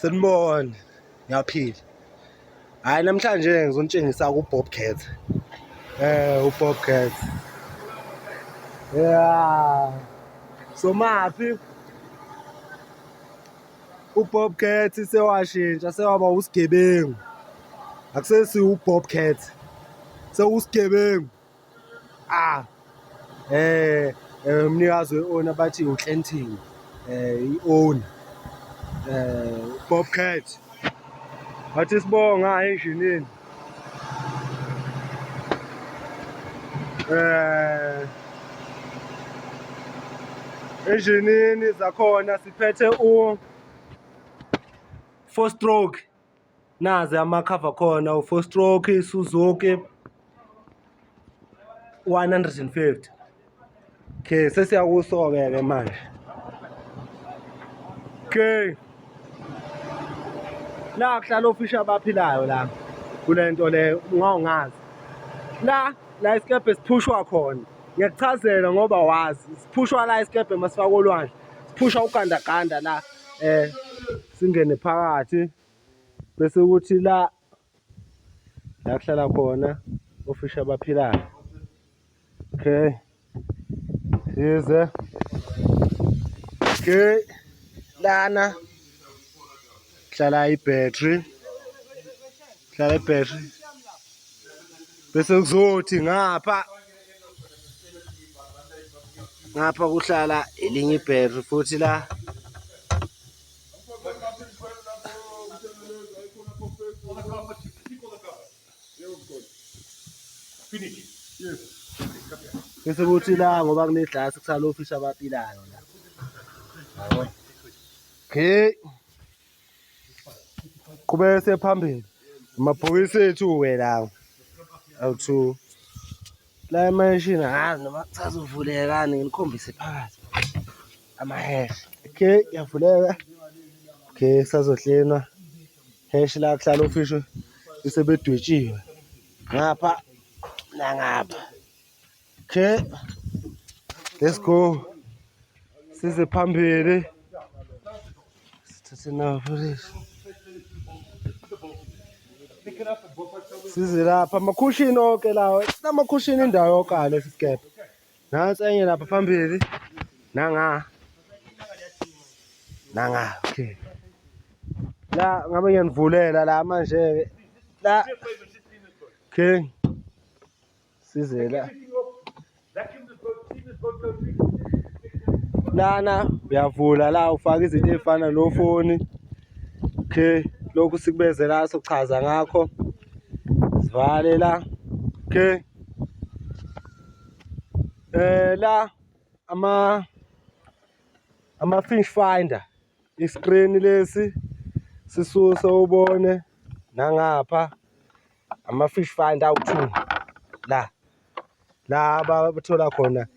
Sanibona, ngiyaphila. Hhayi namhlanje ngizonitshengisa ku-Bobcat. U-Bobcat. Yeah. Somaphi? U-Bobcat sewashintsha sewaba usigebengu. Akusesiwo u-Bobcat. Sewusigebengu. Ah. Umnikazi we-owner bathi uClinton. I-owner. Bobcat. Bathi sibonga enjinini. Enjinini zakhona siphethe u four stroke. Nazi amakhava khona u-four stroke Suzuki 150. Okay, sesiyakuso-ke ke manje. Okay. La kuhlala ofisha abaphilayo la kule nto le ungawungazi. La la isikebhe siphushwa khona. Ngiyakuchazela ngoba wazi. Siphushwa la isikebhe masifaka olwandle. Siphushwa ugandaganda la singene phakathi bese kuthi la la kuhlala khona ofisha abaphilayo. Okay. Size. Okay. Lana kuhlala i-battery. Kuhlala i-battery. Bese kuzothi ngapha ngapha kuhlala elinye i-battery futhi la. Bese kuthi la ngoba kuneglasi kusala ofisha abapilayo la. Yabo. Okay. Qhubeka siye phambili. Amabhokisi ethu-ke lawo. Awu-two. La emashini angazi noma kusazovuleka nginikhombise phakathi. Amaheshi. Okay, iyavuleka. Okay, kusazoklinwa. Heshi la kuhlala ofishi isebedwetshiwe. Ngapha nangapha. Okay. Let's go. Size phambili. Sithathe nawo futhi. Size lapha amakhushini onke lawo. Amakhushini indawo yokala lesi sikebhe. Nansi enye lapha phambili. Nanga. Nanga. Okay. La ngabe ngiyanivulela la manje la. Okay. Size la. Lana uyavula la ufaka izinto ey'fana nofoni. Okay, lokhu sikubeze la sochaza ngakho. Sivale la. Okay. La ama fish finder. I-screen lesi sisuse ubone nangapha ama-fish finder awu-two la la abathola khona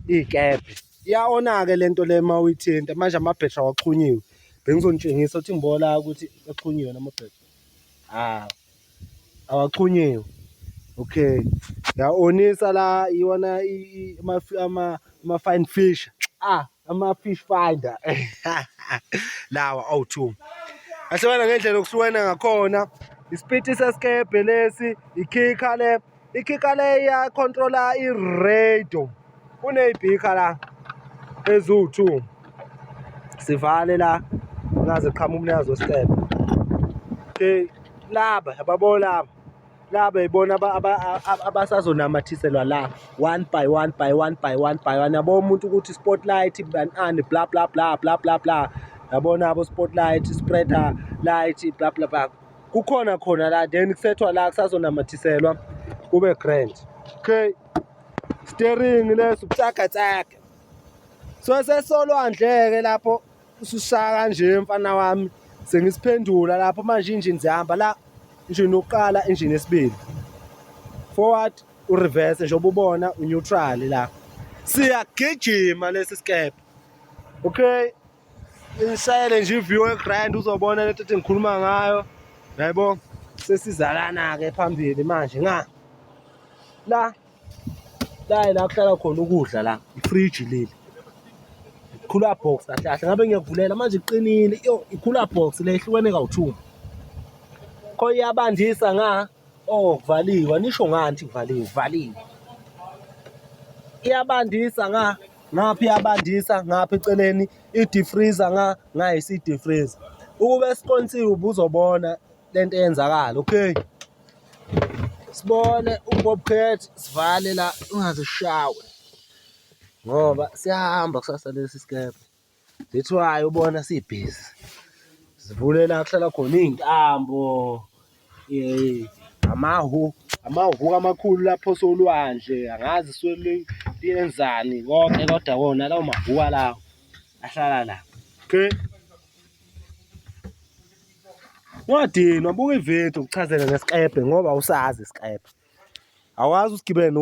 iy'kebhe. Iyawona-ke le nto le uma uyithinta manje amabhethri awaxhunyiwe. Bengizonitshengisa ukuthi ngibona ukuthi axhunyiwe namabhethri. Ah, awaxhunyiwe. Okay, ya-onisa la iwona ama-fine fish. Ah, ama-fish finder lawa awu-two. Ahlukana ngendlela okuhlukene ngakhona. Isipiti sesikebhe lesi, ikhikha le. Ikhikha le iyakhontrola i-radio. Kuney'bhikha la eziwu-two. Sivale la ngaze qhamuka umnikazi wesikebhe. Okay, laba yababo laba. Laba yibona abasazonamathiselwa la one by one by one by one by one. Yabo umuntu ukuthi spotlight ani bla bla bla bla bla bla. Yabona abo spotlight, spreader light bla bla bla. Kukhona khona la then kusethwa la kusazonamathiselwa kube grand. Okay. Steering leso tsaka tsaka. So sesolwandle ke lapho usushaya kanje mfana wami sengisiphendula lapho manje injini zihamba la injini yokuqala injini yesibili forward ureverse njengoba ubona uneutral la siyagijima lesi sikebhe. Okay, ngishayele nje iview egrand uzobona lento ethi ngikhuluma ngayo yaybo. Sesizalana-ke phambili manje nga la la la kuhlala khona ukudla la ifriji leli. Cooler box kahle kahle ngabe ngiyakuvulela manje iqinile. Yo, i-cooler box le ihlukene kawu-two. Kho iyabandisa nga oh kuvaliwe, anisho ngani ukuthi kuvaliwe, kuvaliwe. Iyabandisa nga ngapha iyabandisa ngapha eceleni i-defreezer nga nga isi-defreezer. Ukube sikonsiwe ubuzobona lento eyenzakala, okay? Sibone uBobcat sivale la ungaze ushawe ngoba siyahamba kusasa lesi sikebhe. That's why ubona sibhizi. Sivule la kuhlala khona iy'ntambo, amahu, amahhuku amakhulu lapho solwandle, angazi isuke liyenzani konke kodwa wona lawo mahhuka lawo ahlala la. Okay. Ungadinwa buka ividiyo ukuchazele ngesikebhe ngoba awusazi isikebhe. Awazi usigibele .